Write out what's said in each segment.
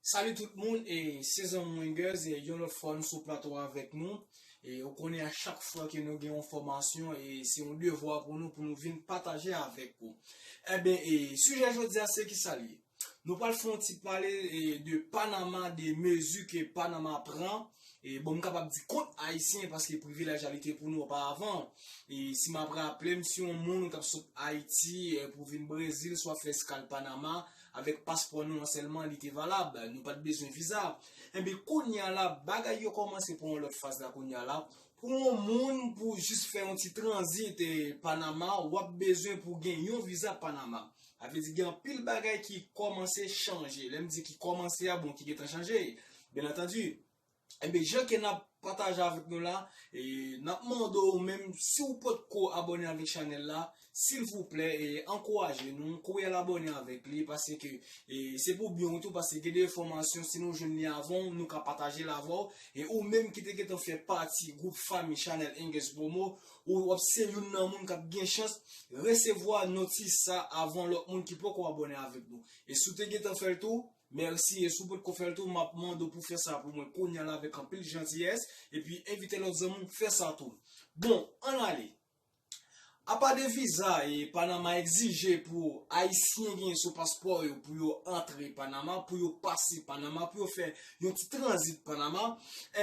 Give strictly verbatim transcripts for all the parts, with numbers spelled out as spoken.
Salut tout moun, e se zanmi mwen Gez, e yon lòt fwa nou sou plato avèk nou. E ou konnen a chak fwa ke nou gen yon fòmasyon, e se yon devwa pou nou, pou nou vin pataje avèk ou. Enben, e sijè jodi a se ki sa l ye? Nou pral fè yon ti pale, e, de Panama, de mezi ke Panama pran. E bon, m kapab di kont Ayisyen, paske privilèj la li te pou nou oparavan. E si m ap raple m, si yon moun ou t ap sot Ayiti, e, pou vin Brezil, swa fè eskal Panama, avèk paspò nou an sèlman, li te valab. Nou pa t bezwen viza. Enben, kounye a la, bagay yo kòmanse pran yon lòt faz la kounye a la. Pou yon moun, pou jis fè yon ti tranzit, e, Panama, w ap bezwen pou gen yon viza Panama. Sa vle di gen anpil bagay ki kòmanse chanje. Lè m di ki kòmanse a, bon, ki gentan chanje, byen antandi. Enben, jan ke n ap pataje avèk nou la, e n ap mande w menm, si w potko abòne avèk chanèl la, silvouplè, e ankouraje nou, kouri al abòne avèk li, paske, e se pou byen w tou, paske gen de enfòmasyon, si nou jwenn li avan w, nou ka pataje l avè w, e ou menm ki te gentan fè pati gwoup fanmi chanèl Engels Promo, ou w ap se youn nan moun k ap gen chans resevwa notis sa avan lòt moun ki poko abòne avèk nou. E si w te gentan fè l tou, mèsi. E si w potko fè l tou, m ap mande w pou fè sa pou mwen kounye a la avèk anpil jantiyès. Epi envite lòt zanmi w fè sa tou. Bon, ann ale. Apa de viza e Panama egzije pou Ayisyen gen sou paspò yo pou yo antre Panama, pou yo pase Panama, pou yo fè yon ti tranzit Panama,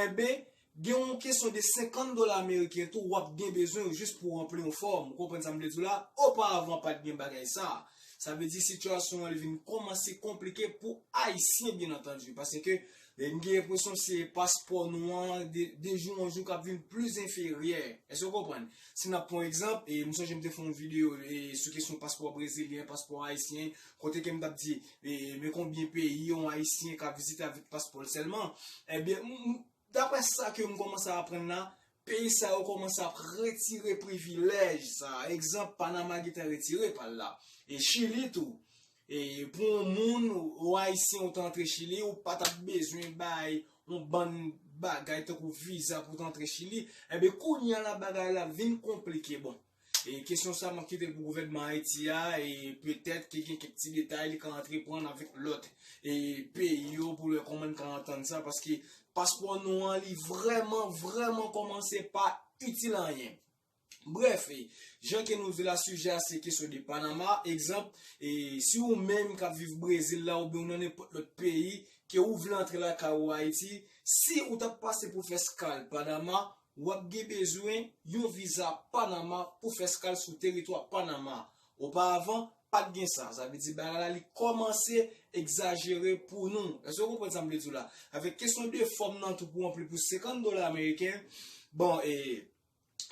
enben, gen yon kesyon de senkant dola ameriken tou w ap gen bezwen jis pou ranpli yon fòm. Ou konprann sa m vle di w la? Oparavan, pa t gen bagay sa. Sa vle di sitiyasyon an li vin kòmanse konplike pou Ayisyen, byen antandi, paske, e, m gen enpresyon se paspò nou an, de, de jou an jou, k ap vin pli enferyè. Èske w konprann? Si n ap pran egzanp, e, m sonje m te fè yon videyo, e, sou kesyon paspò brezilyen, paspò ayisyen, kote ke m t ap di, e, men konbyen peyi yon Ayisyen ka vizite avèk paspò l sèlman. Ebyen, m, m, daprè sa ke m kòmanse aprann la, peyi sa yo kòmanse ap retire privilèj sa. Egzanp, Panama gentan retire pa l la. E Chili tou. E pou yon moun, ou Ayisyen, ou t antre Chili, ou pa t ap bezwen bay yon bann bagay tankou viza pou w t antre Chili. Enben, kounye a la, bagay la vin konplike. Bon, e kesyon sa, m ap kite l pou gouvènman Ayiti a, e petèt ke gen kèk ti detay li ka antreprann avèk lòt, e peyi yo, pou lè kòman n ka antann sa, paske paspò nou an, li vrèman, vrèman kòmanse pa itil anyen. Brèf, e, jan ke nou di la, sijè a se kesyon de Panama. Egzanp, e, si ou menm k ap viv Brezil la, oubyen ou nan nenpòt lòt peyi, ke ou vle antre lakay ou Ayiti, si ou t ap pase pou fè eskal Panama, w ap gen bezwen yon viza Panama pou fè eskal sou teritwa Panama. Oparavan, pa t gen sa. Sa vle di bagay la, li kòmanse egzajere pou nou. Èske w konprann sa m vle di w la? Avèk kesyon de fòm nan tou pou ranpli pou senkant dola ameriken, bon, e,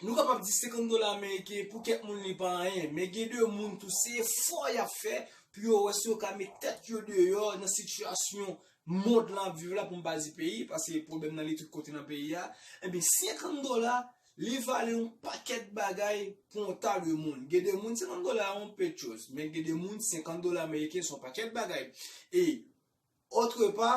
nou kapab di senkant dola ameriken, pou kèk moun li pa anyen, men gen de moun tou se efò y ap fè pou yo wè si yo ka met tèt yo deyò nan sitiyasyon mond lan ap viv la, pou m pa di peyi, paske pwoblèm nan li tout kote nan peyi a. Ebyen, senkant dola, li vale yon pakèt bagay pou yon ta de moun. Gen de moun, senkant dola a yon pechos, men gen de moun, senkant dola ameriken se yon pakèt bagay. E, otre pa,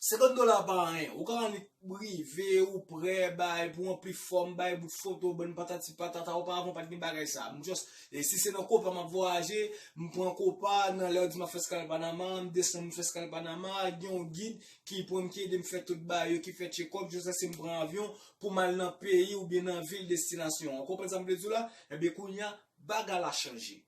senkant dola pa anyen. Ou ka annik rive, ou prè, bay, pou ranpli fòm, bay bout foto, bann patati patata, oparavan pa t gen bagay sa. M just, e si se nan kopa m ap vwayaje, m pran kopa, nan lè yo di m ap fè eskal Panama, m desann, m fè eskal Panama, gen yon gid ki pran m, ki ede m fè tout bagay yo, ki fè check-up, jiskaske m pran avyon pou m al nan peyi oubyen nan vil destinasyon an. Ou konprann sa m vle di w la? Ebyen, kounye a, bagay la chanje.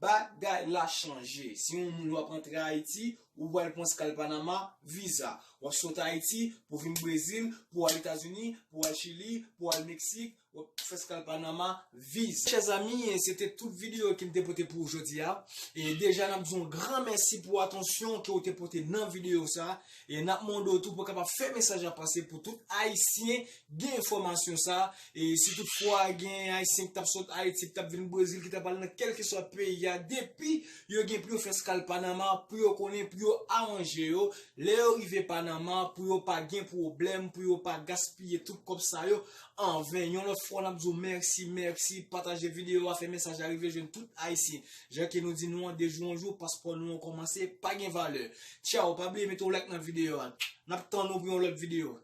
Bagay la chanje. Si yon moun w ap antre Ayiti, ou pral pran eskal Panama, viza. W ap sot Ayiti pou vin Brezil, pou al Etazini, pou al Chili, pou al Meksik, w ap fè eskal Panama, viza. Chè zanmi, se te tout videyo ke m te pote pou ou jodi a. E deja, n ap di w yon gran mèsi pou atansyon ke w te pote nan videyo sa. E n ap mande w tou pou w kapab fè mesaj la pase pou tout Ayisyen gen enfòmasyon sa. E si toutfwa gen Ayisyen ki t ap sot Ayiti, ki t ap vin Brezil, ki t ap al nan kèlkeswa peyi a, depi yo gen pou yo fè eskal Panama, pou yo konnen, pou yo aranje yo. Lè yo rive Panama, pou yo pa gen pwoblèm, pou yo pa gaspiye tout kòb sa yo anven. Yon lòt fwa, n ap di w mèsi, mèsi, pataje videyo a, fè mesaj la rive jwenn tout Ayisyen. Jan ke nou di nou an, de jou an jou, paspò nou an kòmanse pa gen valè. Tchaw, pa bliye mete yon like nan videyo a. N ap tann ou pou yon lòt videyo.